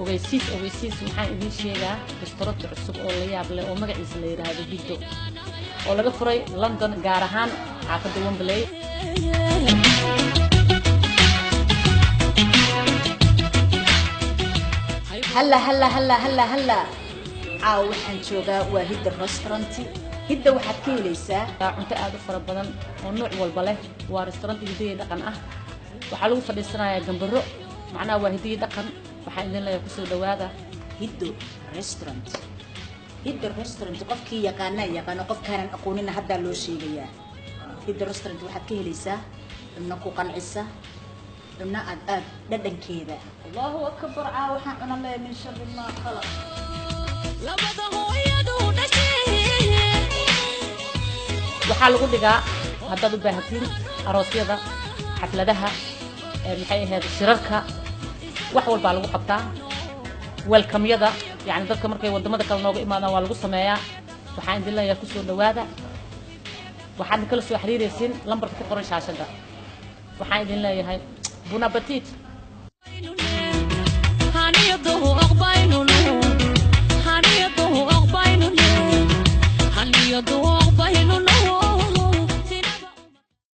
Ogeysiis, ogeysiis! Waxaan idiin sheegaa restaurant cusub oo la yaab leh oo magaciisa la yidhaahdo Hiddo, oo laga furay London, gaar ahaan xaafadda Wembley. Halla halla halla halla halla! Caawa waxaan joogaa waa Hidda Restaurant. Hidda waxaad ka helaysaa waa cunto aad u fara badan oo nooc walba leh. Waa restaurant hidiyo dhaqan ah. Waxaa lagu fadhiisanayaa gambaro, macnaha waa hidiyo dhaqan. Waxaan idin leeyahay kusoo dhawaada Hiddo Restaurant. Hidda Restaurant qofkii yaqaanaa yaqaano, qofkaanan aqoonina haddaa loo sheegayaa. Hidda Restaurant waxaad ka helaysaa cunno ku qancisa, cunno aad aad dhadhankeeda. Allahu akbar! Caawa waxaan cuna leeyahay min shari maa khalaq. Waxaa lagu dhigaa, haddaad u baahatiin, aroosyada, xafladaha, maxay ahayd, shirarka, wax walbaa lagu qabtaa. Welcome-yada, yacni dadka markay wadamada kale nooga imaadaan, waa lagu sameeyaa. Waxaan idin leeyahay kusoo dhawaada. Waxaad kala soo xiriiraysiin lambarka ku qoran shaashadda. Waxaan idin leeyahay bon appétit.